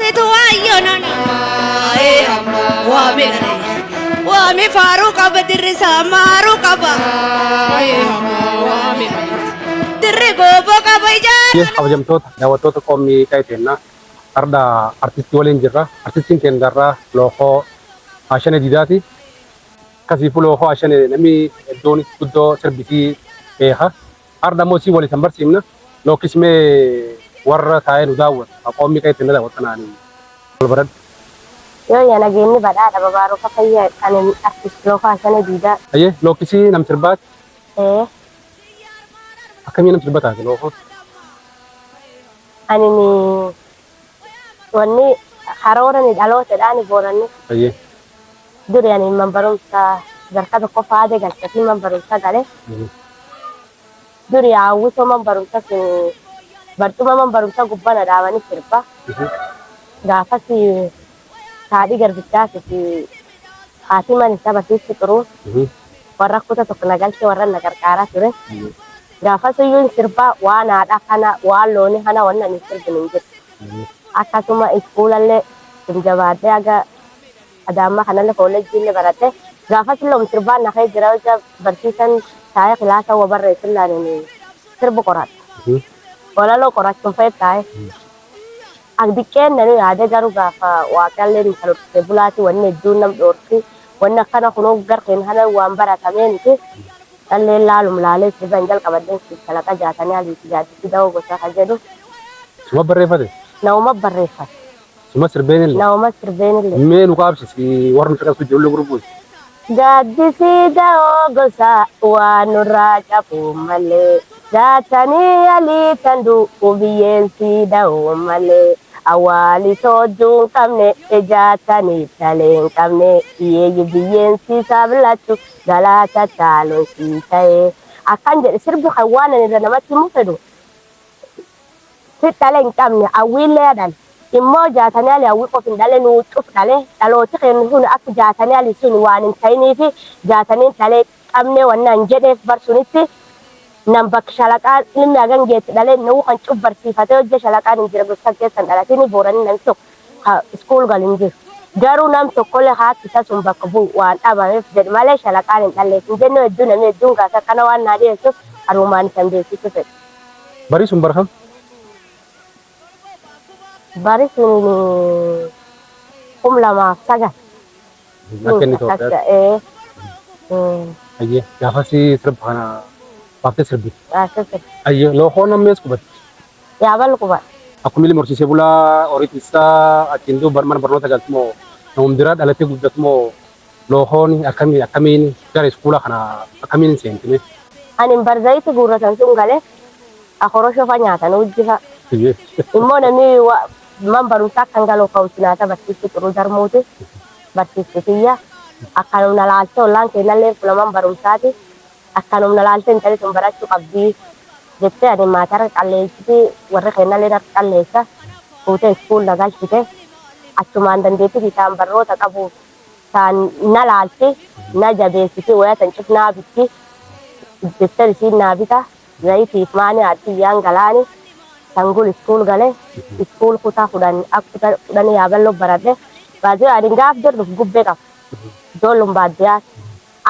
Situ waayyo nana. Waami waami faaruu qaba dirrisaa maaruu qaba. Dirri gooboo qaba ijaara. Kabajamtoota daawwattoota qommii qe'ee teennaa har'a artistii waliin jirra. Artistiin keenya har'aa Lookoo Ashanee Diidaati. Akkasiifuu Lookoo Ashanee namni iddoon guddoo sirbitii beeka. Har'a immoo isii waliin kan barsiifna. Lookkis mee warra taa'ee nu daawwatu qommii qe'ee teennaa daawwatanaanii wal baradhu. Yoo yaa nageenyi badhaadha babaaruu fayyaa ani artist Lookoo Ashanee Diidaa. Ayyee lookkisii nam sirbaati. Ee. Akkamii nam sirba taate Lookoo? Ani wanni karoorani dhalootaadhaan booranni. Ayyee. Duri ani man barumsa sadarkaa tokkoffaa aadee galchatii man barumsa gale. Duri hawwisoo man barumsa sun barcuma man barumsa gubbana dhaabanii sirba. Gaafas haadhi garbichaati fi haati man isaa barsiistu xuruu warra kuta tokko na galche warra na gargaaraa ture. Gaafas iyyuu sirbaa waan haadha kana waan loonii kana waan ani sirbin hin jiru. Akkasuma iskuulallee jabaadhee haga adaammaa kanallee koolleejjiillee baradhe. Gaafas illee sirbaan nafee jira hojja barsiisan taa'ee kilaasa wa barreessillaan sirbu qoradha. Walaloo qorachuun fa'ee taa'ee. Diqqeen nanu yaade garuu gaafa waaqallee kan horsiisee bulaati wanni hedduun nam dhoorti wanni akkana kunoo garkeen kana waan baratamee miti. Dhalleen laalum laalee sirban jalqabadheen kalaqa jaatanii aliiti jaaddisi da'oo gosa kan jedhu. Suma barreeffate? Nama barreeffate. Suma sirbeen illee? Nama sirbeen illee. Mee nu qaabsisi warra nu caqasu ijoollee gurguuti. Gaaddisii da'oo gosa waan nurraa cabuu malee jaatanii alii tan du'u biyyeensi da'oo malee awwaali soodduu hin qabne jaatanii dhalee hin qabne hiyyeeyyi biyyeensi sabilachu galaata caaluun sii ta'e. Akkan jedhe sirbi kan waan ani irra namatti himuu fedhu si dhale hin qabne hawwiillee dhale. Immoo jaatanii ali hawwii qof hin dhale nuu cuf dhale dhalooti keenya sun akka jaatanii ali sun waan hin ta'iniifi jaatanii dhalee qabne wannan jedheef barsunitti nam bakka shalaqaa ilmi hagan geetti dhalee nuu kan cuf barsiifatee hojja shalaqaan hin jira gosa keessan dhalatini booranii namni tokko iskuul gal hin jiru. Garuu nam tokkollee haati isa sun bakka bu'u waan dhabameef jedhu malee shalaqaan hin dhalleef hin jennu hedduu namni hedduun gaasa kana waan naa dhiyeessuuf arumaan isan beeksisu fedha. Barii sun barfam? Bari sun 2009. Akka inni Itoophiyaatti. Ayyee gaafas sirba kana baaftee sirbite. Ayyee Lookoon ammees qubatti. Yaabal qubadha. Akkuma ilmi horsiisee bulaa horii tiisaa achiin duuba mana barnoota galtu moo namum biraa dhalatee guddatu moo Lookoon akkamii akkamiin gara iskuula kana akkamiin seentime? Ani barzayitti guurratan sun galee akoroshoo fa nyaatan hojii fa. Immoo namni man barumsaa kan galu ka'umsi barsiistu xuruu darmuuti barsiistu tiyya akkanum na laalte ollaan keenyallee fuula man barumsaati akkanum na laalte intalli sun barachuu qabdii jettee ani maatii harka qalleessiti warri keenyallee harka qalleessa fuutee iskuul na galchite achumaan dandeettii isaan barnoota qabu isaan na laalti na jabeessiti waya tan cufnaa bitti jettee isiin naa bita zayitiif maani addiyyaan galaani. Sangul iskuul gale iskuul kutaa 10 akka kutaa 10 yaaballoo baradhe baadiyyaa ani gaaf jedhu gubbee qaba ijoollum baadiyyaa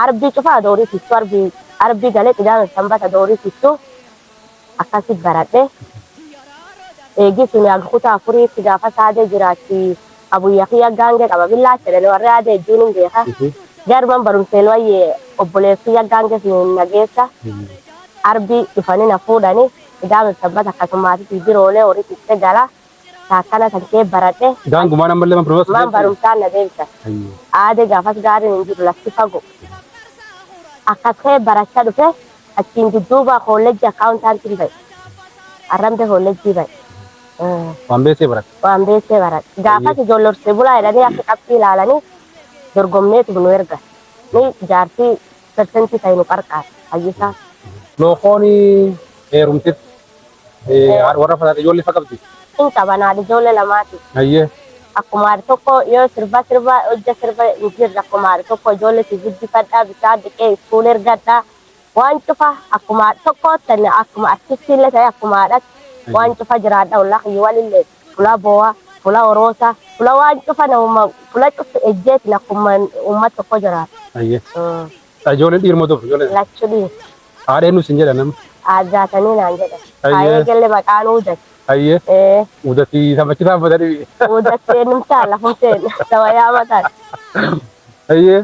arbii cufaa doorii tissu arbii arbii galee qidaame sanbata doorii tissu akkasi baradhe eegi sun haga kutaa 4tti gaafa saadee jiraatti abuyya kiyya gaangee qaba billaa jedhani warri aadee hedduun hin beeka garman barumseen wayyee obboleessi gaangee sun nageessa arbii dhufanii na fuudhanii qidaame sanbata akkasumaatti biroolee horii tissee gala akkana kan kee baradhe. Gaangumaan ammallee man barumsaa? Man barumsaan na deebisan. Aadee gaafas gaariin hin jiru lafti fagoo. Akkas kee barachaa dhufe achiin dudduuba koolleejjii akkaawuntaantiin ba'e. Arrambe koolleejjii ba'e. Waan beesee baratte? Waan beesee baradhe. Gaafas ijoollee horsee bulaa jedhanii akka qabxii ilaalanii dorgomneetu nu erga. Ni jaartii persentii ta'e nu qarqaara. Fayyisaa. Lookoon heerumtetti warra fataate ijoollee fa qabdi? Hin qaban haadha ijoollee lamaati. Ayyee. Akkuma haadha tokko yoo sirba sirba hojja sirba hin jirre akkuma haadha tokko ijoollee si guddifadhaa bishaan dhiqee iskuul ergadhaa waan cufa akkuma haadha tokko akkuma artistiillee ta'e akkuma haadhatti waan cufa jiraadha ollaa kiyya walillee ulaa boo'aa. Fula Oroosaa fula waan cufa namuma fula cufa ejjeetiin akkuma uummata tokko jiraata. Ayyee. Ijoolleen dhiirmoo tokko ijoolleen. Lachuu dhiira. Haadheen nu sin jedha nama. Aaddaatanii naan jedhan. Ayyee. Kaayee galle maqaan uudate. Ayyee. Uudatii taphachiisaan fatanii. Uudattee numtaa lafumteen nama yaamatan. Ayyee.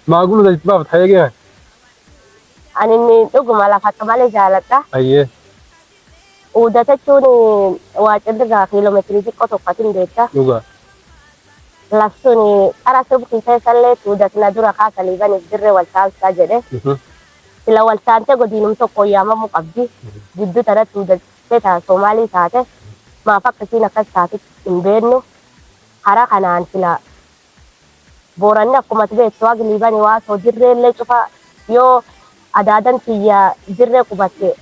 Maagul uudatitti baafata hayyee gee. Ani inni dhuguma lafa akka malee jaaladha. Ayyee. Uudata jechuun waa cirrigaa kiiloomeetirii xiqqoo tokkotiin beekta. Dhugaa. Laftuun qara sirbu keessallee uudatina dura kaasanii baniif dirree wal taasisaa jedhe. Sila wal taante godiinum tokko yaamamuu qabdi. Gidduu tanatti uudattee taa Soomaalii taate maaf akkasiin akkas taate hin beeknu. Hara kanaan sila Booranni akkuma ati beektu waaqni Liibanii waasoo dirreellee cufa yoo adaadan tiyya dirree qubatte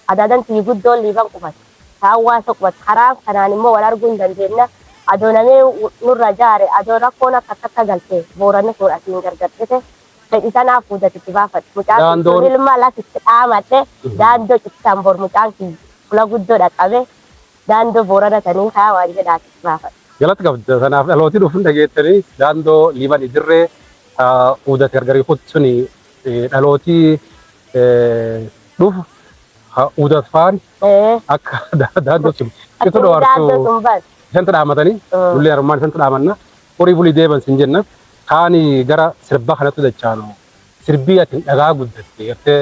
adaadan tiyyi guddoon Liiban qubatte ta'an waasoo qubatte karaa kanaan immoo wal arguu hin dandeenna adoo namee nurra jaare adoo rakkoon akka takka galte Booranni kun asiin gargar cite fedhi tanaaf fuudhatitti baafadhe mucaan kun Daandoon ilma lafitti dhaamadhe daandoo cittaan bor mucaan kiyya fula guddoo dhaqqabe daandoo Boorana tanii kaa waan jedhaatitti baafadhe. Galata qabda. Kanaaf dhalootii dhufuun dhageettanii daandoo Liiban Idirree uudate gargarii kutti suni dhalootii dhufu uudat faani akka daandoo sun Akka citu inni dhoartu daandoo sun bas. isanta dhaamatanii lullee armaan isanta dhaamanna horii bulii deeban sin jenna kaani gara sirba kanatti dachaanu sirbii ati dhagaa guddatte gartee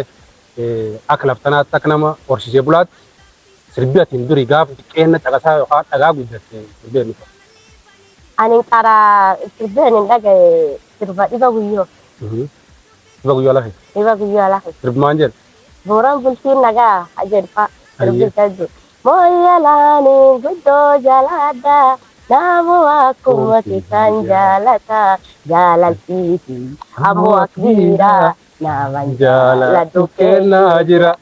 akka laftanaatti akka nama horsiisee bulaatti sirbii ati durii gaafa xiqqeenna caqasaa yookaan dhagaa guddatte sirbee nuti. Ani qara sirbeen hin dhagaye sirba dhiba guyyoo. Sirba guyyaa lafe. Dhiba guyyoo lafe. Sirbi maan jedhu? Booran bultiin nagaa jedhu fa'a. Sirbi Ayyee. isa jiru. Mooyyalaani guddoo jaaladha. Naamu akkuma kisan jaalata. Jaalaltiiti ammoo akbiidha. Naaman Jaaladhu jaaladhu kennaa jira.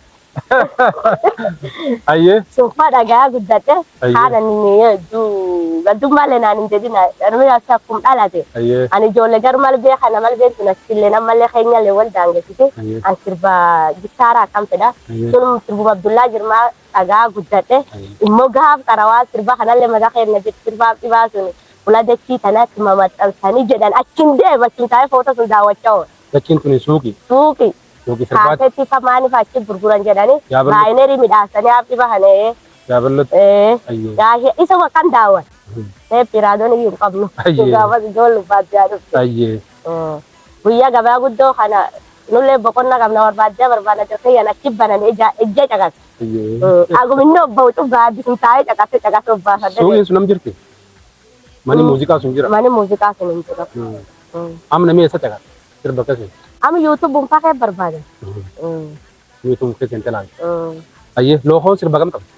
Ayyee. Suufa dhagaa guddate. Ayyee. Haadha inni hedduu galtummaallee naan hin jedhin. Namni akkuma dhalate. Ayyee. Ani ijoollee gar mal beeka nama beektu nachillee namallee keenyallee wal daangessite. Ayyee. An sirba gitaaraa akkam fedha. Ayyee. Sun sirbuma Abdullaa Jirmaa dhagaa guddadhe. Ayyee. Immoo gaaf qarawaa sirba kanallee mataa keenya jirti sirbaaf dhibaa sun fuula dachii tanatti mamaxxansanii jedhan achiin deema achiin taa'ee foota sun daawwachaa oola. Dachiin tuni suuqii. Suuqii Suuqii sirbaati. kaasetti famaaniif achi gurguran jedhanii Yaaballo. baayinerii midhaasanii haaf dhiba kana. Yaaballotti. Ayyee. Gaashee isuma kan daawwan. Teeppi raadoon iyyuu hin qabnu. Ayyee. Gaafas ijoollee baadiyyaa dhufte. Ayyee. Guyyaa gabaa guddoo kana nullee boqonnaa qabna barbaaddaa barbaadna jirtee achi banan ija ija caqasa. Ayyee. Aguma inni obba'u cufaa addisuun taa'ee caqasee caqasee obbaafadhe. Suuqiin sun nam jirti? Mani muuziqaa sun jira. Mani muuziqaa sun hin jiru. Amma namni eessa caqasa? Sirba akkasii. Amma yuutuubuun fa'aa barbaadan. Yuutuub keessa hin talaale. Ayyee lookoon sirba kam qabdi?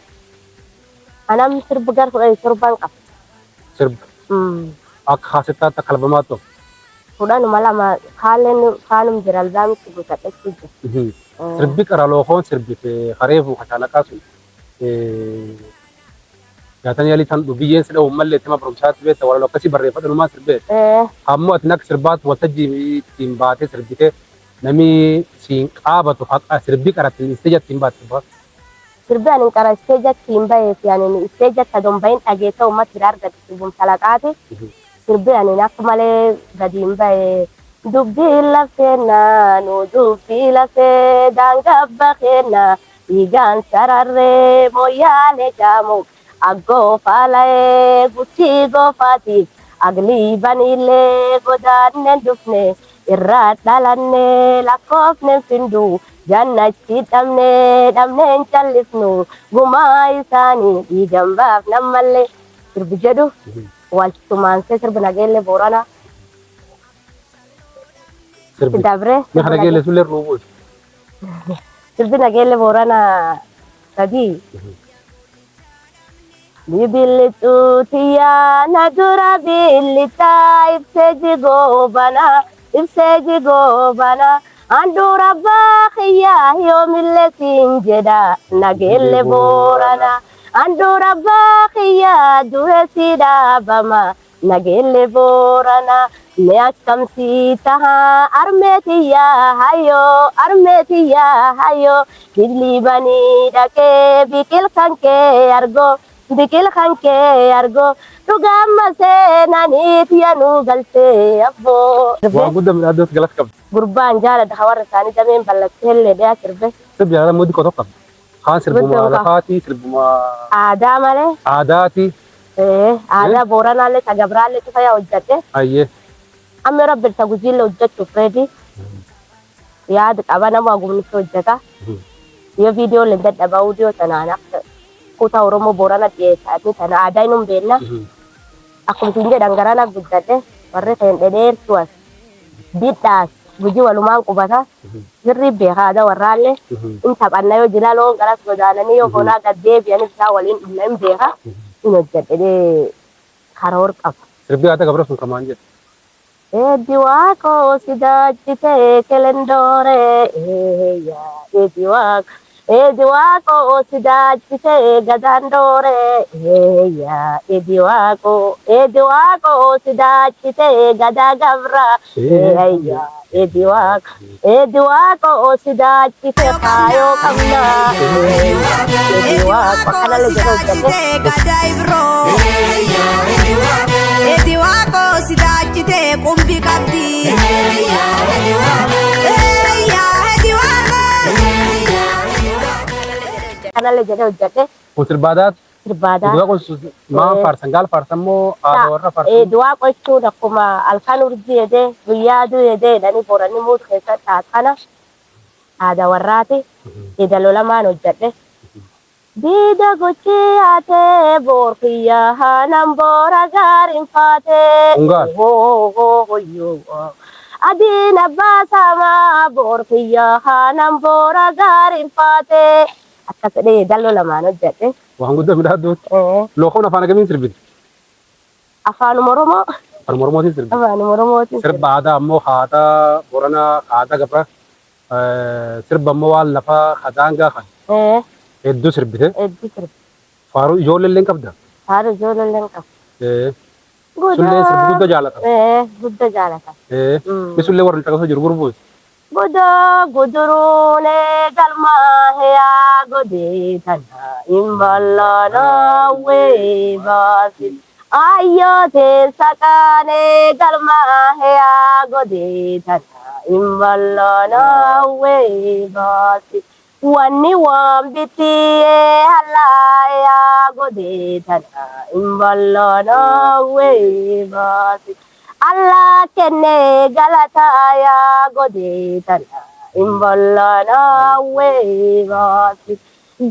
Anam sirba gar 17n qaba. Sirba akka haasettaatti akka albamaatti. Kudhanuma lama kaalleen kaanum jira albaamitti guuttadhachuu jira. Sirbi qara lookoon sirbite kareefu kashaalaqaa sun gaatanii alii tan biyyeen si dha'uun mallee itti barumsaatti beekta walaloo akkasii barreeffadhunumaan sirbee. Ammoo ati akka sirbaatti waltajjii ittiin baatee sirbitee namni siin qaabatu haqa sirbii qaratti isteeja ittiin baatte. Sirbi ani qara isteejatti hin bahee fi ani isteejatti adoon bahin dhageessa uummata bira argate sirbum salaqaati. Sirbi ani akka malee gadi hin bahee. Dubbii lafeenna nu dubbii lafee daangabba keenna dhiigaan sararree mooyyaalee jaamu aggoo faala'ee guchii goofaatiif aglii banillee godaanneen dhufne irraa dhalanne lakkoofneen findu jannachi dhabne dhabneen callifnu gumaa isaanii dhiigan baafnan mallee sirbi jedhu waltumaansee sirbi nageellee Booranaa Sirbi. dabre Mee kana geelle sullee ruubuus. Sirbi nageellee Booranaa sadii. Bibilixuu tiyyaa na dura billixaa ibsee jigoo banaa ibsee jigoo banaa handhuura abbaa kiyyaa yoomillee siin jedha nageelle Booranaa handhuura abbaa kiyyaa du'e si dhaabama nageelle Booranaa mee akkam sii tahaa armee tiyyaa hayyoo armee tiyyaa hayyoo bilibanii dhaqee biqil kan kee argoo. Biqil kan kee argoo dhugaamma seenaniit yanuu galtee abboo. Waan guddaa midhaaddooti galata qabdi. Gurbaan jaaladha warra isaanii dameen ballattee illee dhiyaa sirbe. Sirbi jaalala immoo xiqqoo tokko qabdi. Kaan sirbuma Guddoo qaba. lafaati, sirbuma Aadaa malee. aadaati. Aadaa Booranaallee ta Gabraallee cufa yaa hojjadhe. Ayyee. Amma rabbi ta Gujiillee hojjechuuf ready. Yaada qaba nama hagumnitti hojjeta. Yoo viidiyoo illee dadhaba audio tanaan akka kutaa Oromoo Boorana dhiyeessaati tana aadaa inni hin beekna. Akkuma isin jedhan garana guddadhe warri kan dhedheertu as didhaas Gujii walumaan qubata. Sirrii beeka aadaa warraallee. In taphanna yoo jila loon garas godaananii yoo bonaa gad deebi'anii isaa waliin dhumna hin beeka. In hojjedhe karoor qaba. Sirbi aadaa gabra sun kamaan jedhu. Eebbi waaqoo si daachitee kelendooree eeyyaa eebbi waaqoo eebbi waaqoo si daachitee gadaandooree eeyyaa eebbi waaqoo eebbi waaqoo si daachitee gadaa gabraa eeyyaa eebbi waaqoo eebbi waaqoo si daachitee faayoo qabnaa eeyyaa eebbi waaqoo akkanallee jedhee hojjete. Gadaa Ibroo. Eedi waaqoo si daachitee qumbi qabdi. Eeyyaa eedi waaqoo. Akkanallee jedhee hojjete. Kun sirba aadaati. Sirbaadaa. Du'a kun maal faarsan? Gaal faarsan moo aadaa warra faarsan? Du'aa qochuun akkuma halkan urjii jedhee guyyaa aduu jedhee jedhanii Booranni muutu keessatti haasana aadaa warraati. Idaloo lamaan hojjedhe. Diida gochii haatee boorkiyyaa haanan boora gaariin faatee. Kun gaal. Adiin abbaa saamaa boorkiyyaa haanan boora gaariin faatee. Akkas jedhee idaloo lamaan hojjedhe. Waan guddaa midhaadduuti. Lookoon afaan akamiin sirbiti? Afaanuma Oromoo. Afaan Oromootiin sirbiti. Afaanuma Oromootiin. Sirba aadaa ammoo aadaa Booranaa, aadaa Gabraa, sirba ammoo waan lafaa kadaangaa kan hedduu sirbite. Hedduu sirba. Faaruu ijoollee illee qabda. Faaruu ijoollee illee qaba. Sullee sirbi guddaa jaalata. Guddaa jaalata. Sullee warra caqasoo jiru gurbuuti. Gudoo guduruunee galmaa heyaa godee tana imballanawwee baasi. Ayyoo teessa qaanee galmaa heyaa godee tana imballanawwee baasi. Wanni waan bitiyee hallaa heyaa godee tana imballanawwee baasi. Allah kennee galataa yaa godee tana imballanawwee baasi.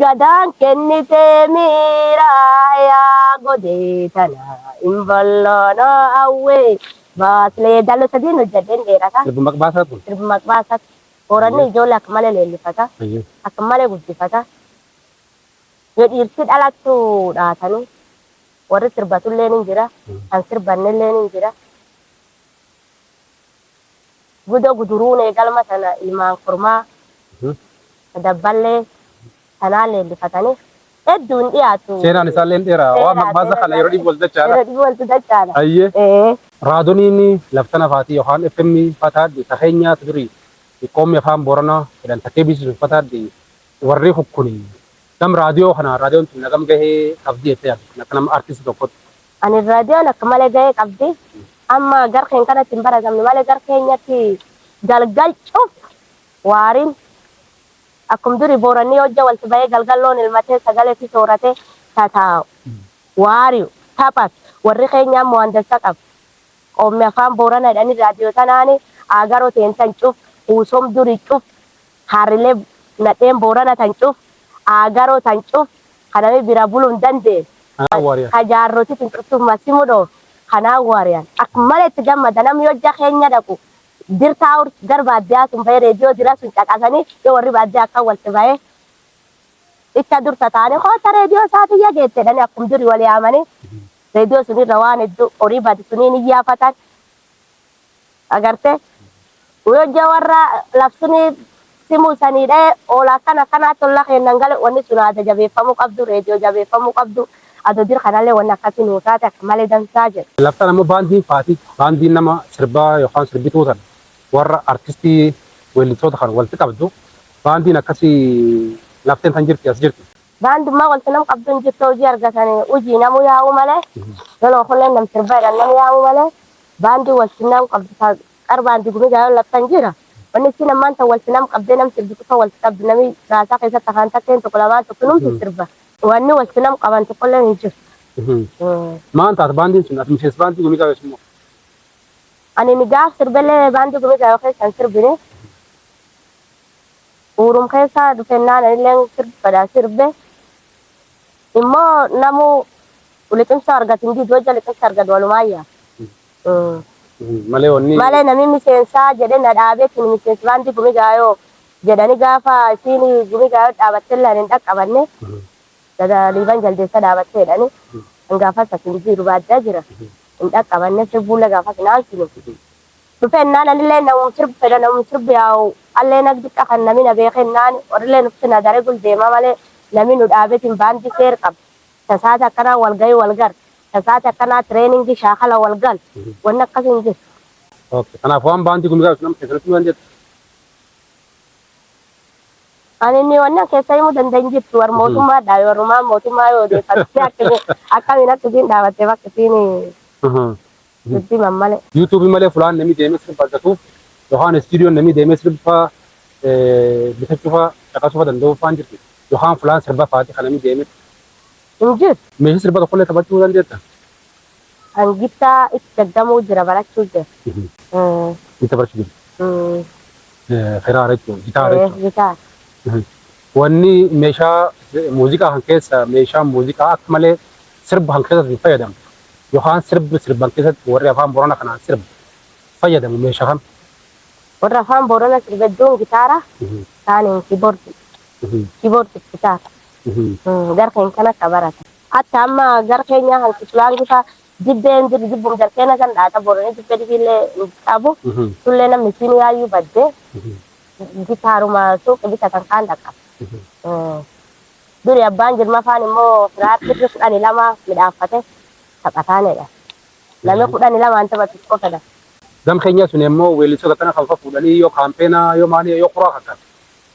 Gadaan kennitee miiraa yaa godee tana imballanawwee baaslee dalloo sadiin hojjedheen dheerata. Sirbi maqbaasaa kun. Sirbi maqbaasaati. Booranni ijoollee akka malee leellifata. Akka malee guddifata. Yoo dhiirti dhalattu dhaatanii warri sirbatullee ni jira. Kan sirbannellee ni jira. Gudoo guduruun galma sana ilmaan kormaa dabballee sanaan leellifatanii hedduun dhiyaatu. Seenaan isaallee dheeraa. Waan maqbaasa kana yeroo dhibu wal dachaadha. Yeroo dhibu wal dachaadha. Ayyee. Raadoniin laftana faatii yookaan FM fataadhi takeenyaa durii qoomni afaan Booranaa jedhan takkee biisisu fataadhi warri hukkuni gam raadiyoo kana raadiyoon tun nagam gahee qabdi jettee yaaddu akka nama artistii tokkotti. Ani raadiyoon akka malee gahee qabdi. Amma gar keenya kanatti hin baratamne malee gar keenyatti galgal cuf waariin akkuma duri Booranni hojja walitti bahee galgal loon ilmatee sagalee fi sooratee tataa'u. Waariyu taphatu warri keenya ammoo waan dansaa qabu. Qoomni afaan Booranaa jedhanii raadiyoo tanaani agaroo teentan cuf kuusom duri cuf haarilee nadheen Boorana tan cuf agaroo tan cuf kanami bira buluu hin dandeenye. Kanaan waariyaan. Kajaarroti tinqirtuu masimu dhoof kanaan waariyaan. Akka malee itti gammada namni hojja keenya dhaqu dirtaa gar baadiyyaa sun bahee reediyoo dira sun caqasanii yoo warri baadiyyaa akka walitti bahee icha dur tataanii koota reediyoo isaati yageette jedhanii akkuma duri wal yaamanii reediyoo sunirra waan hedduu horii badi suniin iyyaafatan agartee hojja warra labsunii simuu sanii dha'ee oola akkana akkanaatti olla kennan gale wanni sun aada jabeeffamuu qabdu reediyoo jabeeffamuu qabdu adoo dir kanallee wanni akkasii nuu taate akka malee dansaa jedhu. Laftaan ammoo baandiin faatii baandiin nama sirbaa yookaan sirbituu tan warra artistii weellistoota kan walitti qabdu baandiin akkasii lafteen tan jirti as jirti. Baandummaa walti nam qabdu hin jirtu hojii argatanii hojii namu yaa'u malee loloo kulleen nam sirba jedhan nam yaa'u malee baandii walti nam qabdu qar baandii gumii gaayoo laftan jira. Wanni isin ammaan tan walti nam qabdee nam sirbi qofa walti qabdu nami raasaa keessatti afaan takkeen tokko lamaan tokko numti sirba. Wanni walti nam qaban tokkollee hin jiru. Maan taate baandiin sun ati miseensa baandii gumii gaayoo immoo? Ani ni gaaf sirballee baandii gumii gaayoo keessa hin sirbine. Uurum keessa dhufennaan anillee sirbadha sirbe. Immoo namu liqimsa argatu hin jiru hojja liqimsa argatu walumaayyaa. Malee wanni. Malee namni miseensaa jedhee na dhaabeetiin miseensa baandii gumii gaayoo jedhanii gaafa isiin gumii gaayoo dhaabattee illee hin dhaqqabanne liiban jaldeessa dhaabattee jedhanii gaafas as hin jiru baaddaa jira hin dhaqqabanne sirbuullee gaafas hin aansinu. Dhufennaan anillee namum sirbu fedha namum sirbu yaa'u allee nag diqqa kan nami na beekennaan warrillee nufti na daree guldeema malee nami nu dhaabeetiin baandii seer qaba. Tasaata akkanaa walgahii walgar tasaata akkanaa tireeningii shaakala walgal wanni akkas hin jiru. Kanaaf waan baandii gumii gaayoo nama keessatti waan jettu. Ani inni wannan keessa himuu danda'in jirtu war mootummaa dhaabe warrumaa mootummaa yoo odeeffatte akkamiin akkasiin dhaabattee bakka isiin dubbii mammale. Yuutuubii malee fulaan namni deemee sirba argatuuf yookaan istiidiyoon namni deemee sirba bitachuu fa'aa caqasuu fa'aa danda'uu fa'aan jirti. Yookaan fulaan sirba fa'aati kan namni deemee. Hin jiru. Meeshaa sirba tokkollee taphachuu dandeetta. An gittaa itti daggamuu jira barachuu jira. Itti barachuu jira. Kiraara jechuun gitaara jechuun. Gitaara. Wanni meeshaa muuziqaa kan keessa meeshaa muuziqaa akka malee sirba kan keessatti fayyadamu yookaan sirbi sirban keessatti warri afaan Booranaa kanaan sirba fayyadamu meeshaa kam. Warra afaan Booranaa sirba hedduun gitaara taaniin kiiboordii. Kiiboordii gitaara. Gar keenya kan akka barata. Hatta amma gar keenya kan kisulaan gifa jibbeen jiru jibbum jarkeena kan dhaata Booranii jibbee dhibiillee hin qabu. Sullee namni siin yaayyuu baddee gitaaruma suuqii bitatan kaan dhaqqaba. Duri abbaan jirma faan immoo firaarri 12 midhaafate taphataanidha. Namni 12 taphatu qofadha. Gam keenya sun immoo weellistoota kana kan fuudhanii yoo kaampeenaa yoo maalii yoo kuraa kakkan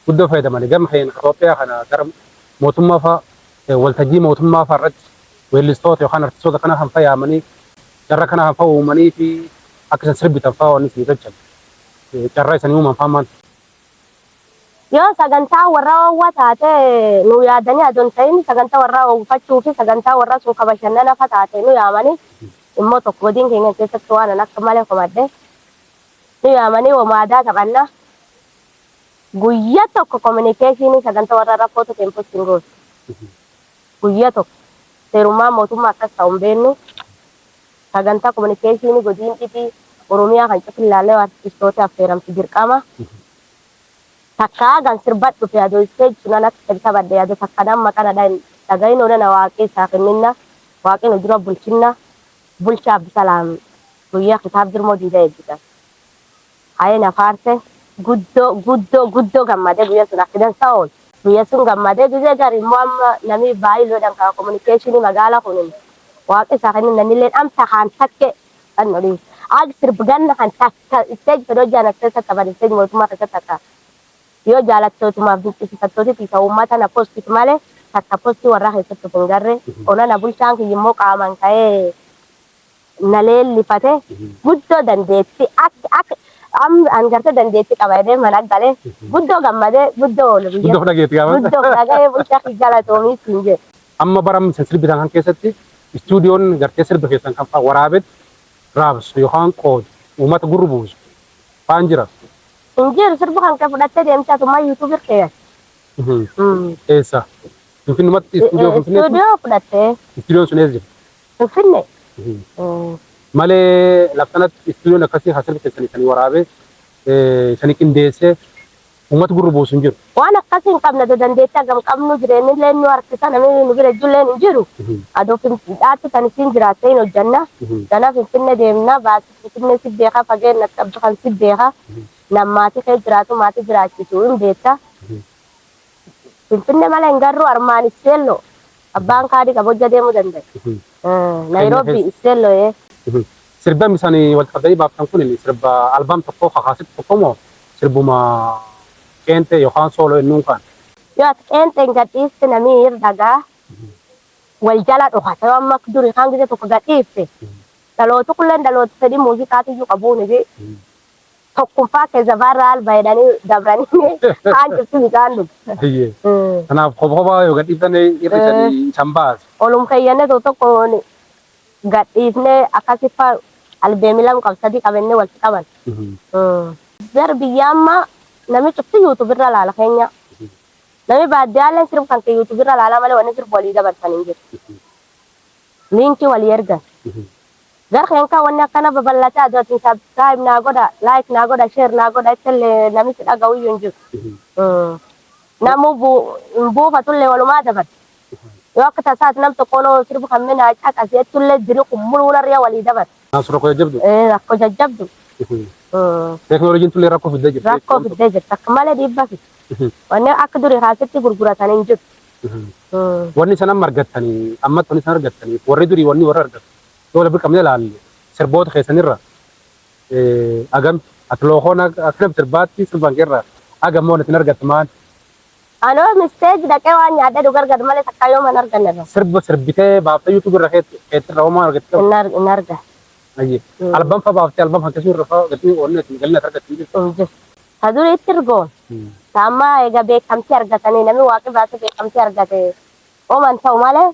guddoo fayyadamanii gam keenya Itoophiyaa kana gara mootummaa fa'a waltajjii mootummaa fa'a irratti weellistoota yookaan artistoota kana kan fayyadamanii carra kana kan fa'a uumanii fi akka isaan sirbitan fa'a wanni isin tolchan carraa isanii uuman fa'a maal. Yoo sagantaa warra oowwa taate nu yaadanii adoon ta'in sagantaa warra oowwifachuu fi sagantaa warra sun bashannana fa taate nu yaamanii immoo tokko godiin keenya keessatti waan akka malee komadde nu yaamanii wamaadaa taphanna. Guyyaa tokko kominikeeshinii sagantaa warra rakkootu keemposti hin gootu. Guyyaa tokko seerummaa mootummaa akkas ta'u hin beeknu sagantaa kominikeeshinii godiin dhibii Oromiyaa kan cufin artistoota affeeramtu dirqama. Takkaa gan sirba dhufe adoo isteej sunan akka taphadhe adoo takka nama kana dhagahin oolana waaqii isaa kenninna waaqii nu dura bulchinna bulcha Abdusalaam guyyaa kitaab jirmoo diida eebbisa. Hayee na faarse guddoo guddoo guddoo gammadee guyyaa sun akka dansaa oolu. Guyyaa sun gammadee guyyaa gari immoo amma namni baay'ee loodhaan kaa kominikeeshinii magaalaa kunin waaqii isaa kenninna namillee dhamsa kaan takke kan olii. Ag sirbi ganna kan takka isteej fedhoo jaan keessa taphan isteej mootummaa keessatti akka yoo jaalattootumaaf dinqisiifattooti isa uummata na postit malee takka postii warraa keessatti of hin garre onana bulchaan kiyya immoo qaamaan ka'ee na leellifate guddoo dandeetti akka an gartee dandeetti qaba jedhee mana galee guddoo gammadee guddoo oolu biyya. Guddoo dhageetti gaafa. Guddoo dhaga'ee bulchaa kiyya galatoomii siin jedhe. Amma bara isin sirbitan kan keessatti istuudiyoon gartee sirba keessan kan fa'a waraabetti raabsu yookaan qoodu uummata gurru buusu fa'aan jira. Hin jiru sirba kan kee fudhattee deemte asuma yuutuubii keessa. Eessa? Finfinnumatti istuudiyoo Finfinnee. Istuudiyoo fudhattee. Istuudiyoon sun eessa jira? Finfinnee. Malee laftanatti istuudiyoon akkasii haa sirba keessanii sanii waraabee sanii qindeessee uummata gurru buusu hin jiru. Waan akkasii hin qabne dandeettii hagam qabnu jireenyillee nu harkisa namni nu bira ijjullee hin jiru. Adoo dhaatti kan isiin jiraattee hin hojjanna. Kanaaf Finfinnee deemna baasii Finfinnee si beeka fageenya qabdu kan si beeka. Nam maatii kee jiraatu maatii jiraachisu hin beekta. Finfinnee malee hin garuu armaan Isseelloo abbaan kaadii qabu hojja deemuu danda'a. Naayiroobii Isseelloo. Sirba isaanii wal qabdanii baaftan kun sirba albaam tokko kakaasitti tokko moo sirbuma qeenxee yookaan sooloo innuun kan? Yoo ati qeenxeen gadhiiste namni irra dhagaa wal jala dhokata. Yoo amma durii kaan gise tokko gadhiifte dhaloota kulleen dhaloota fedhii muuziqaatiyyuu qabuuni fi tokkumfaa keessa barra alba jedhanii dabranii kaan cufti bishaan dhugu. Ayyee. Kanaaf kopha kophaa yoo gadhiiftan irri isaan baasa. Olum keeyyanne tokko tokko gadhiifnee akkasiffa albeemii lama qab sadii qabannee walitti qaban. Gar biyya ammaa namni cufti YouTube irra laala keenya. Namni baadiyyaallee sirbu kan kee YouTube irra laalaa malee wanni sirbu walii dabarsan hin jiru. Liinkii walii ergan. Gar keenkaa wanni akkana babal'atee aduutiin subscribe naa godha, like naa godha, share naa godha ittillee namichi dhaga'u iyyuu hin jiru. Namuu hin buufatullee walumaa dabarsa. Yoo akka tasaati nam tokkoon sirbu kan minaa caqase jettullee diri kun muluun harriyaa walii dabarsa. Naaf rakkoo jajjabdu. Rakkoo jajjabdu. Teekinooloojiin tullee rakkoo fiddee jirti. Rakkoo fiddee jirti. Akka malee dhiibbaa fidde. Wanni akka durii kaasitti gurguratan hin jiru. Wanni isaan amma argattanii ammatti wanni isaan argattanii warri durii wanni warra argatu yoo wal bira qabnee ilaalle sirboota keessanirra agam ati lookoon akka nama sirbaatti sirbaan keerra agam moo isin argattu maal? Anoo misteeji dhaqee waan nyaadhee dhugu argatu malee takkaa yoo mana arganne irra. Sirba sirbitee baaftee YouTube irra keetti irra homaa argatte? Hin arga. Ayyee. Album fa baaftee album akkasii irra fa gatii wanni isin galina argattu hin jirtu. Hin jiru. Ta duriitti ergoon. Ta ammaa egaa beekamtii argatanii namni waaqi baasee beekamtii argate ooman ta'u malee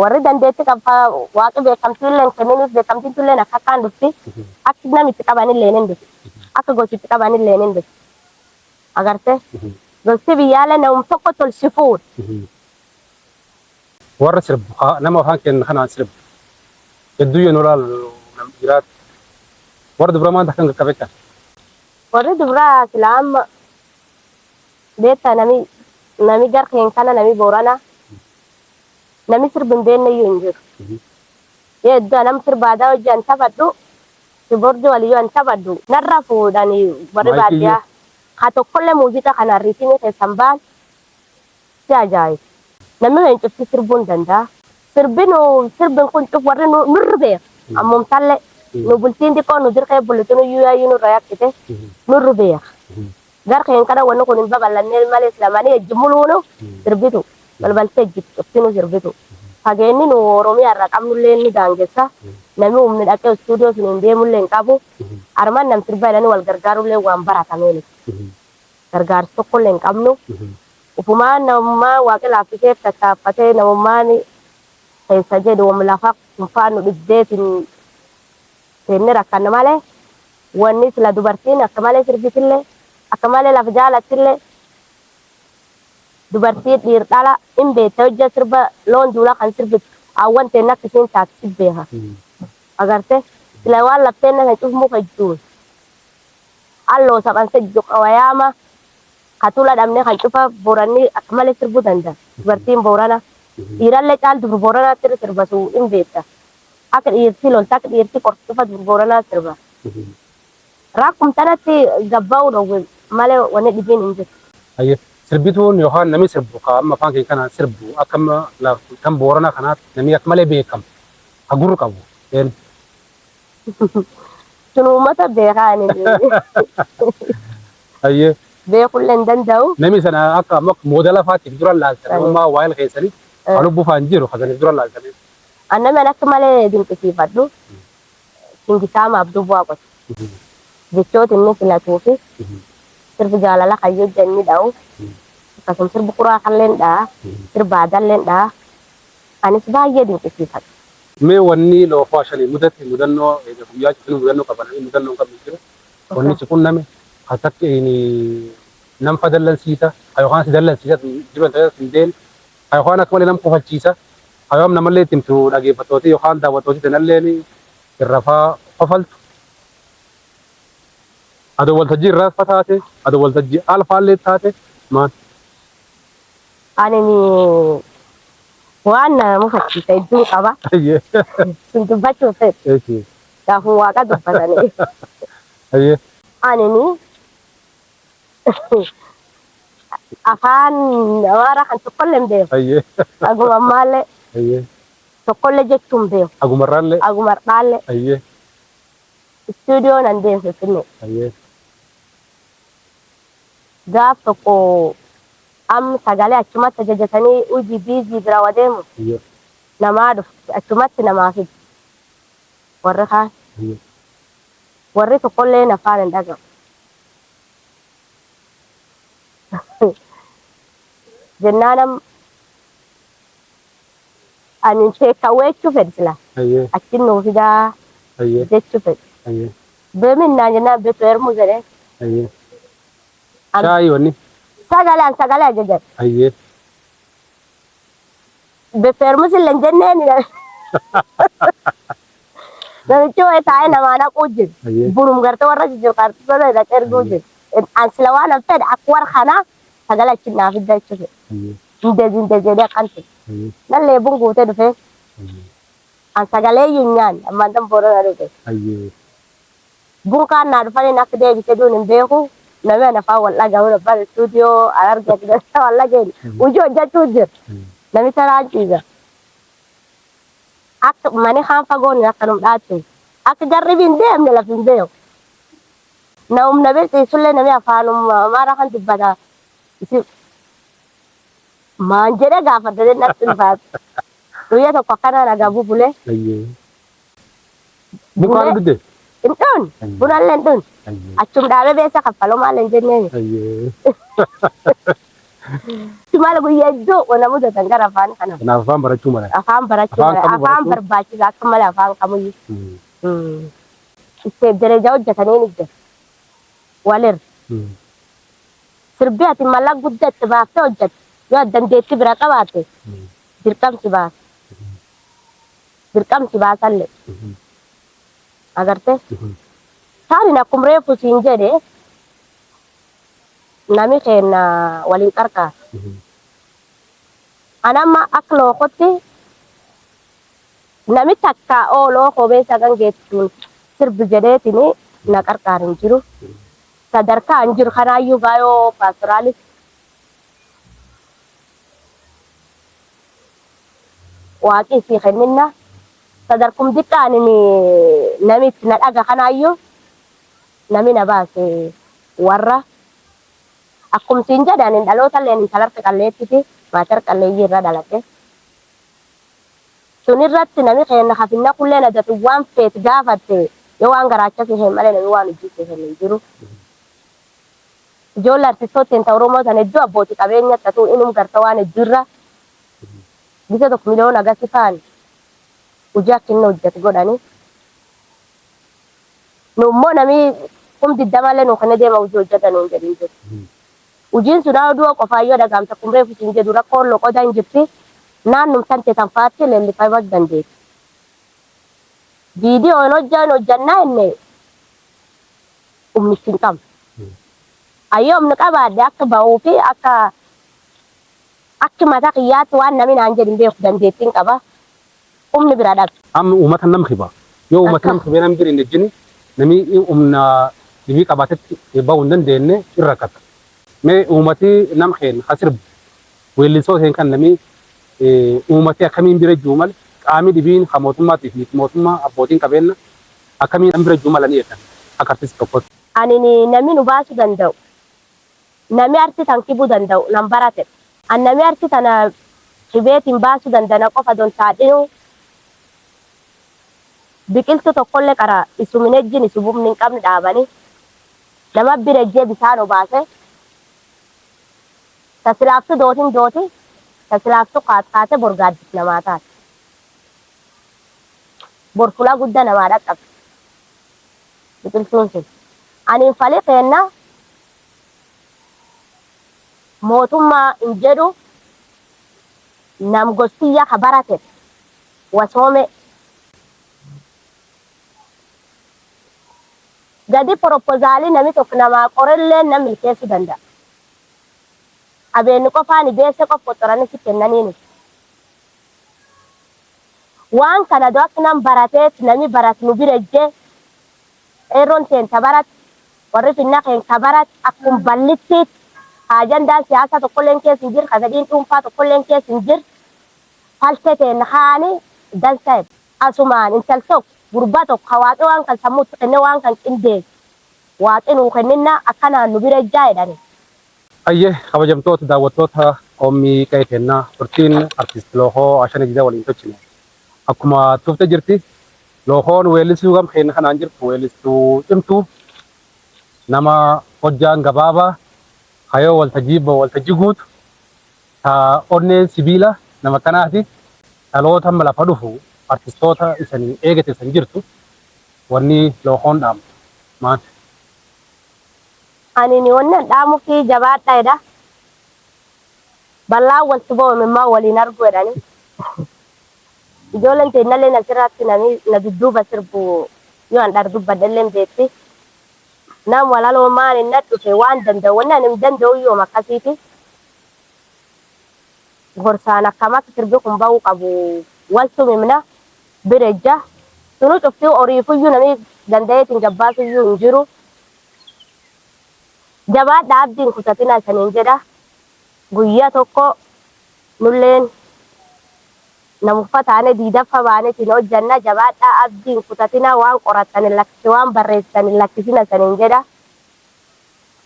warri dandeettii qabu waaqi beekamtii illee hin kenniniif, beekamtiin tullee akka akkaan dhufti, akka namni itti qaban illee hin dhufti, akka gosi itti qaban illee hin dhufti. Agartee, gosti biyyaalee namum tokko tolsi fuudha. Warra sirbu nama afaan keenya kanaan sirbu hedduu yoo nu ilaalu nam jiraatu warra dubra maanta kan qaqqabe. Warri dubaraa sila amma beektaa, nami gar keen kana, nami Boorana nami sirbi hin beekne iyyuu hin jiru. Yoo iddoo nam sirba aadaa hojii an taphadhu, kiboordii waliyyuu an taphadhu narra fuudhanii warri Maayikii. Baadiyyaa haa tokkollee muuziqaa kana riitimii keessan ba'an si ajaa'iba. Namni keenya cufti sirbuu hin danda'a. Sirbinu sirbin kun cuf warri nurri beeka. Ammumtallee nu bultiin xiqqoo nu dirqee bultinu iyyuu yaayyuu nurra yakkite nurri beeka. Gar keen kana wanni kun hin babal'annee malee silamanii ejji muluunu sirbitu. Balbaltee ejji cuftinu sirbitu. Fageenyi nu Oromiyaa irraa qabnullee ni daangessa. Namni humni dhaqee istuudiyoo sun hin deemullee hin qabu. Armaan nam sirba jedhanii wal gargaarullee waan baratamee. Gargaarsa tokkollee hin qabnu. Ufumaan namummaa waaqi laaffisee tattaaffatee namummaan keessa jedhu lafa kunfaan nu dhibdeetiin seenne rakkanna malee wanni sila dubartiin akka malee sirbitillee akka malee lafa jaalattillee dubartii dhiir dhala hin beekte hojja sirba loon duulaa kan sirbitu hawwan ta'e akka isiin taate si beeka. Agarte, sila waan lafteen na cuf muka jiruun alloo saphansa wayaama katula dhabne kan cufa Booranni akka malee sirbuu danda'a. Dubartiin Boorana dhiirallee caal dur Booranaatti irra sirbasu hin beekta. Akka dhiirti lolta, akka dhiirti qortu cufa dur Booranaa sirba. Rakkum tanatti gabbaa'uu dhowwe malee wanni dhibiin hin jiru. Ayyee. Sirbituun yookaan namni sirbu ka amma afaan keenya kanaan sirbu akka amma kan Booranaa kanaatti namni akka malee beekamu ka gurru qabu. Een. Sun uummata beekaa ani. Ayyee. Beekullee hin danda'u. Namni sana akka amma moodela faatiif dura laaltan amma waa'ee keessanii kan lubbuu faan jiru kasaniif dura laaltanii. Annami an akka malee dinqisiifadhu Singisaama Abduu Bu'aa. Jechoota inni filatuu fi sirbi jaalala kayyoo jenni dha'u, akkasuma sirbi kuraa kalleen dha'a, sirba aadaalleen dha'a. Anis baay'ee dinqisiifadha. Mee wanni loofaa shanii mudate, mudannoo egaa guyyaa cufni mudannoo qaban, mudannoo hin qabne jiru. Wanni si qunname kan takka nam fa dallansiisa yookaan si dallansiisa jiru ta'e hin deemne yookaan akka malee nam kofalchiisa yookaan namallee ittiin himtu dhaggeeffattooti yookaan daawwattooti tanallee irra faa kofaltu. Adoo waltajjii irraa fa taate, adoo waltajjii alfaallee taate maal? Ani waan nama mufachiisa hedduu qaba. Ayyee. Sun dubbachuuf fedhu. Eeshi. Gaafuma waaqa dubbatanii. Ayyee. Ani afaan Amaaraa kan tokkollee hin beeku. Ayyee. Aguma ammaallee Ayyee. tokkollee jechuu hin beeku. Agumarraallee. Aguma har'aallee Ayyee. istuudiyoo nan deemu Finfinnee. Ayyee. Gaaf tokko Am sagalee achumatti ajajatanii hojii biizii bira wadeemu namaa dhufti achumatti namaa fidi. Warri kaan warri tokkollee afaan hin dhaga'u. Jennaan ani teekawwee jechuu fedhi sila. Achi nuu fidaa jechuu fedhi. Beeminnaan jennaan beetu heermuu jedhee. Shaayii wanni. Sagalaan sagalee ajajan. Befermus illee hin jenneen. Namichi wayii taa'ee namaa naquu jiru. Bunum gartee warra jijjiirqaartota dhaqee erguu jiru. An sila waan an fedhe akka warra kanaa sagalee achi naa fidda jechuu fedhe. Indezi indezi jedhee akkan ture. Nallee bun guutee dhufee an sagalee iyyuu hin nyaanne ammaan tan boorana dhufe. Bun kaan naa dhufaniin akka deebisee duun hin beeku. Namni ana afaan wal dhagahu abbaan istuudiyoo an argate wal dhageenye. Hojii hojjechuu jira. Nami taraan ciisa. Akka mani kaan fagoon akkanum dhaattu. Akka garri hin deemne lafi hin beeku. Na humna beeksisullee nami afaanuma Amaaraa kan dubbata. Isi maan jedhee gaafadha natti ulfaata. Guyyaa tokko akkana nagaa bubulee. Bukaan dhugde. Hin dhuun. Bunallee hin dhuun. Achum dhaabee beessa kaffaloo maal hin jenneen. Maal guyyaa iddoo wana mudatan gara afaan kana. Kanaaf afaan barachuu mala. Afaan barachuu Afaan mala. kamuu Afaan barachuu? barbaachisa akka malee afaan kamuyyuu. Isteep dereja hojjetanii ni jira. Walirra. Sirbi ati mallaqa guddaa itti baaftee hojjette yoo dandeettii bira qabaatte dirqamsi baasa. Dirqamsi baasallee. Agartee? Taaniin akkuma reefu siin jedhe nami keenya waliin qarqaara. Ani amma akka lookotti nami takka oo lookoo beessa kan geettuun sirbi jedheetini na qarqaar hin jiru. Sadarkaa hin jiru kanaayyuu baayoo paastoraalis waaqii sii kenninna. Sadarkum xiqqaan nami itti na dhaga kanaayyuu nami na baase warra akkum siin jedhan hin dhaloota illee intalarti qalleettiti maatar qalleeyyii irra dhaladhe. Sun irratti nami keenya hafinna kullee adatu waan feet gaafatte yoo waan garaacha si hin malee nami waan hojii si hin jiru. Ijoollee artistoota hin Oromoo sana hedduu abbootii qabeenya ta'u inum garta waan hedduu irra gisa tokko miliyoona gasi faan hojii akka inni hojjetu godhani. Nu immoo nami kum digdamallee nu kana deema hojii hojjetan nuun jedhin jiru. Hojiin sun oduu qofaayyoo dhagaamta kun reefu siin jedhu rakkoon loqoda hin jirti. Naannum tan teetan faatti leellifamuu dandeetti. Viidiyoon hojjan hojjannaa inni humni hin qabnu. Ayyoo humni qabaadhe akka bahuu fi akka akki mataa kiyyaatti waan namni naan jedhin beeku dandeettiin qaba. Humni bira dhabe. Amma uummata nam kiba. Yoo uummata nam kibee nam bira hin ejjini namni humna dhibii qabaatetti bahuu hin dandeenye irra rakkata. Mee uummati nam keen hasirbu weellisoo seen kan namni uummati akkamiin bira jiru malee qaamni dhibiin kan mootummaatii fi mootummaa abbootiin qabeenya akkamiin nam bira jiru mala ni jedhan akka artistii tokkotti. Ani namni nu baasuu danda'u. Namni arti tan kibuu danda'u nan barate. An namni arti tana kibeetiin baasuu danda'an qofa don taadhinu biqiltuu tokkollee qara isumin ejjin isubumni hin qabne dhaabanii nama bira ejjee bishaan obaase tasilaaftu dootin dooti tasilaaftu kaatkaate borgaaddis namaa taate. Borfulaa guddaa namaa dhaqqabde biqiltuun sun. Ani falee keenna mootummaa hin jedhu nam gostiyya ka barate wasoome gadi proposaalii nami tokko namaa qorellee nam milkeessuu danda'a. Abeenni qofaan beesse qof qoxoranii si kennaniini. Waan kana doo akka nam barateet nami barat nu bira ejjee qeerroon teen ta barat warri finna keen ka barat akkum ballittiit ajandaan siyaasaa tokkolleen keessa hin jiru ka fedhiin dhuunfaa tokkolleen keessa hin jiru faltee teen haani dansa asumaan intal tokko gurbaa tokko ka waaqi waan kan sammuutti kenne waan kan qindeesse waaqi nuu kenninna akkanaan nu bira ejjaa jedhani. Ayyee, kabajamtoota daawwattoota qommii qe'ee kennaa, turtiin artist Lookoo Ashanee Diidaa waliin tolchine akkuma tufte jirti. Lookoon weellistuu gam keenya kanaan jirtu, weellistuu cimtuu, nama hojjaan gabaabaa hayoo waltajjii waltajjii guutu, ta onneen sibiila nama kanaati. Dhaloota amma lafa dhufu artistoota isanii eegate san jirtu, wanni Lookoon dhaamtu maal? Ani ni wannan dhaamu fi jabaadha jedha. Bal'aan walti ba'u immoo waliin argu jedhani. Ijoolleen teennallee asirratti nami na dudduuba sirbu yoo an dhar dubbadhallee beekti. Nam walaloo maan inni dhufe waan danda'u, wanni ani hin danda'u yoom akkasiiti. Gorsaan akkam akka sirbi kun ba'uu qabu waltu himna birejja. Sunu cuftii horiifuyyuu namni danda'eetiin gabbaasuyyuu hin jiru. Jabaadha, abdiin kutatina isaniin jedha. Guyyaa tokko nulleen namuffa taane diidaffa baanetiin hojjanna. Jabaadha, abdiin kutatina, waan qorattan hin lakkisi, waan barreessitan hin lakkisina isaniin jedha.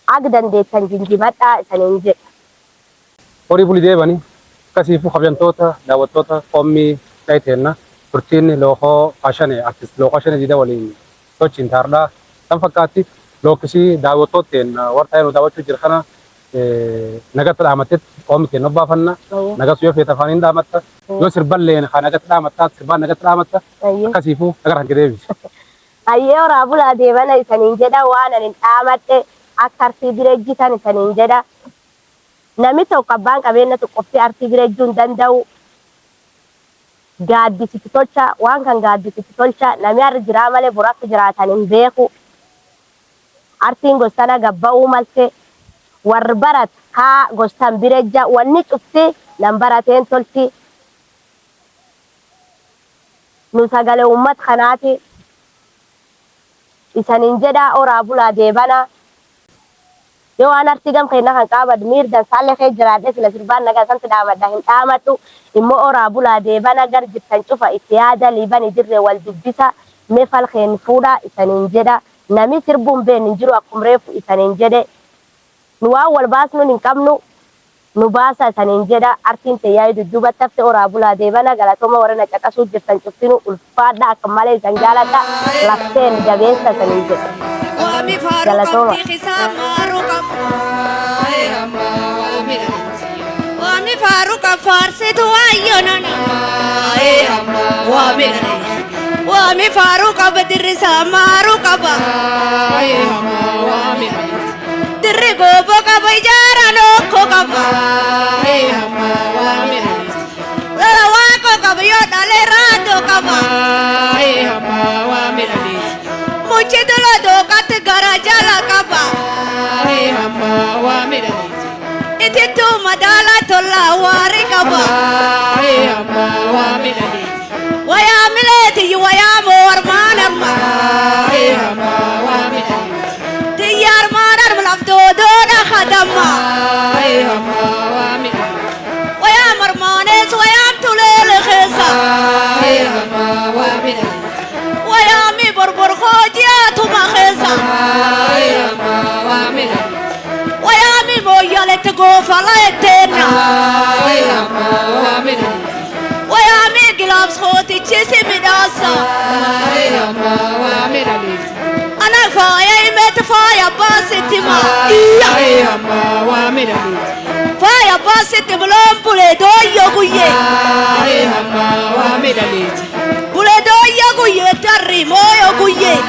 Ag dandeettan jinjimadhaa isaniin jedha. Horii bulii deebanii. Akkasiifuu, kabajamtoota daawwattoota qommii qe'ee teenna, turtiin Lookoo Ashanee, artist Lookoo Ashanee Diidaa waliin sochiin taardhaa kan fakkaatti. Lookkisii daawwattoota teenna warra taa'ee nu daawwachuu jira kana nagatti dhaamattetti qoomni keenya obbaafanna. Nagas yoo feete afaaniin dhaamatta, yoo sirballeen haa nagatti dhaamattaa, sirbaan nagatti dhaamatta. Akkasiifuu nagara kan deebisi. Ayyee, horaa bulaa deebana isaniin jedha. Waan ani dhaamadhe akka artii bira ejjitan isaniin jedha. Namni tokko abbaan qabeenya tokko qofti artii bira ejjuu hin danda'u. Gaaddisitti tolcha, waan kan gaaddisitti tolcha. Namni har'a jiraa malee bor akka jiraatan hin beeku. Artiin gostana gabba'uu malte, warri barat kaa gostan bira ejja, wanni cufti nam barateen tolti. Nu sagalee uummata kanaati isaniin jedha. Horaa bulaa deebana. Yoo waan artii gam keenya kan qaabadu miir dansaallee kee jiraadhe sila sirbaan nagaa santi dhaamadha hin dhaamadhu. Immoo horaa bulaa deebana, gar jirtan cufa itti yaada liibani dirree wal dubbisa, mee falkeen fuudha isaniin jedha. Nami sirbuun been hin jiru, akkuma reefu isaniin jedhe, nu waan wal baasnuun hin qabnu, nu baasa isaniin jedha. Artiin teeyyaa'ii dudduubatti hafte. Horaa bulaa deebana. Galatooma. Warra na caqasuu jirtan cuftinu ulfaadha, akka malee isan jaaladha, lafteen jabeessa isaniin jedha. Waami faaruu. Galatooma. Qabdi xisaamaaruu qaba. Waami faaruu qab faarsitu waayyo nana. Waami faaruu qaba dirrisaa maaruu qaba. Dirri gooboo qaba, ijaaraan okkoo qaba. Lola waaqoo qaba, yoo dhalee raadoo qaba. Muchi dula dooqatti gara jala qaba. Itittuu madaala tollaa waarii qaba. Wayaa mileeti wayaa moormaan arma. Tiyya armaan arma laftoodoodha kadamma. Wayaa marmaanees wayaa tuleele keessa. Wayaa mi borbor hoojiyaatuma keessa. Wayaa mi mooyyaletti goofala etteenna. Wayaa mi gilaabs hootichisi midhaasa. Ana faaya himet faaya baasitti ma. Faaya baasitti buloon bulee dooyyo guyyee. Bulee dooyyo guyyee tarri mooyo guyyee.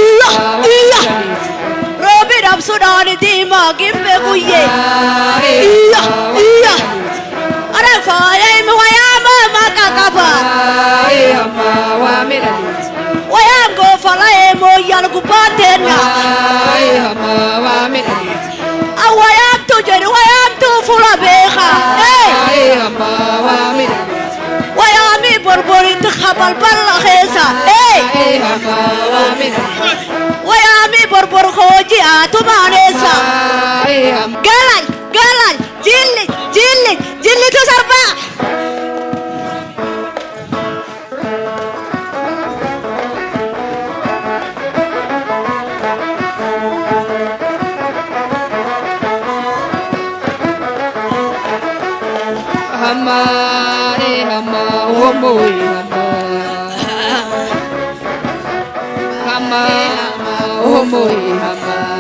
Iya iya. Roobi dhabsuudhaan diimaa gimbe guyyee. Iya iya. Ana faaya himi wayaa maqa qaba. Wayaan goofala mooyyal gubbaan teenna. Wayaamtu jedhu wayaamtu fula beeka. Wayaami borboritti habalballa keessa. Wayaami borbor hojii aatumaaneessa. Galal galal jilli jilli jillitu sarbaa.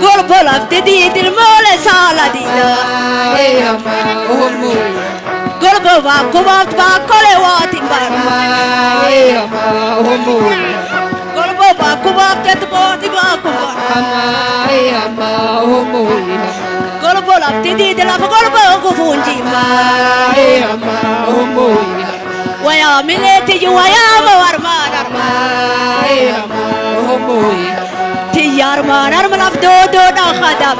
Golbo lafti diidil moole saala diida. Golbo baakkubaaf baakkole waatin barma. Golbo baakkubaaf teet booti baakkubaaf. Golbo lafti diidi lafa golbo gufuun jiifa. Wayaa mileeti wayaa mawarmaan arma. Tiyyaarmaan arma laf doodoodhaan khadam.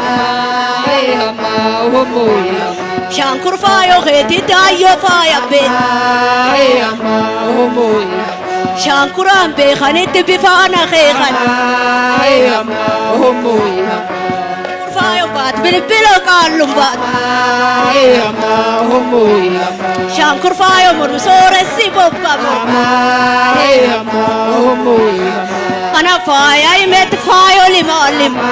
Shaankur faayoo keetii daayyoo faaya bee. Shaankuraan beekanitti bifaana keekan. Faayoo baat bilbila qaallum baat. Shaankur faayoo mormu sooressi bobba morma. Ana faaya himetti faayoo lima lima.